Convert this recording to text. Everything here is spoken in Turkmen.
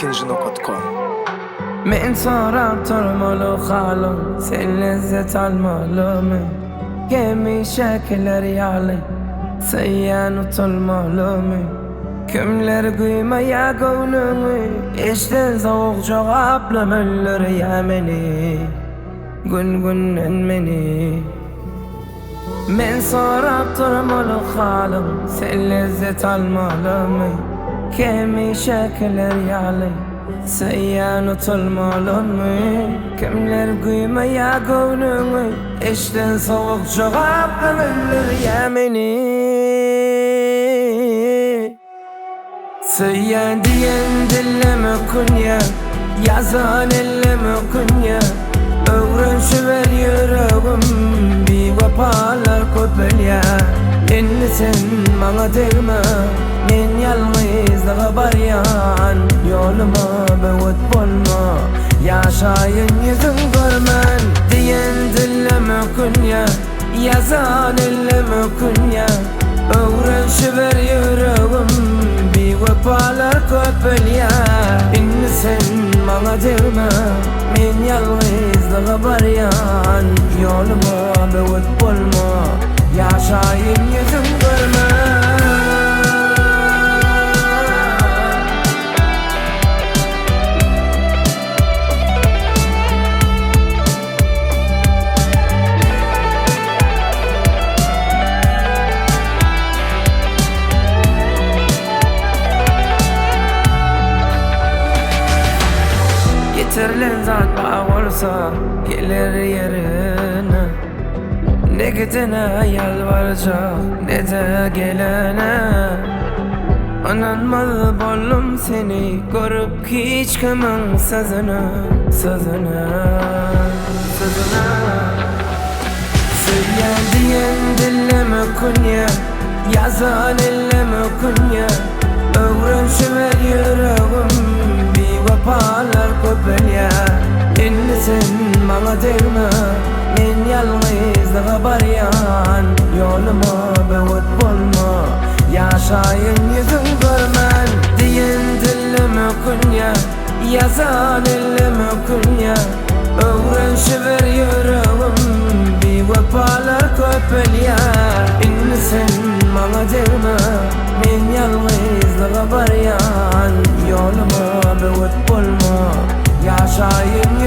Ikinji nokat kom. Men sorap durmaly halyň, sen lezzet almalymy? Hemişekiler ýaly, söýýän utulmalymy? Kimler güýmeýär göwnüňi, eşden sowuk jogaplam öldürýär meni, gün-günden meni. Men sorap durmaly halyň, sen lezzet almalymy? Hemişekiler ýaly, söýýän utulmalymy? Kimler güýmeýär göwnüňi, eşden sowuk jogaplam öldürýär meni. Söýýän diýen dillem ökünýär, Ýazan ellem ökünýär. Öwrenşiber ýüregim, Biwepalar köpelýär. Indi sen maňa degme, Men ýalňyzlyga barýan. Ýoluma böwet bolma, Ýaşaýyn ýüzüň görmän. Diýen dillem ökünýär, Ýazan ellem ökünýär, Öwrenşiber ýüregim, Biwepalar köpelýär. Indi sen maňa degme, Men ýalňyzlyga barýan. Ýoluma böwet bolma, Ýaşaýyn ýüzüň görmän. Ýitirilen zat bar bolsa geler ýerine Ne gidene ýalbarjak ne-de gelene Ynanmaz boldum seni görüp hiç kimiň sözüne Sözüne Sözüne Söýýän diýen dillem ökünýär Ýazan ellem ökünýär Öwrenşiber ýüregim Biwepalar köpelýär Indi sen maňa degme Men ýalňyzlyga barýan Ýoluma böwet bolma Ýaşaýyn ýüzüň görmän Diýen dillem ökünýär Ýazan ellem ökünýär Öwrenşiber ýüregim Biwepalar köpelýär Indi sen maňa degme Men ýalňyzlyga barýan Ýoluma böwet bolma Ýaşaýyn.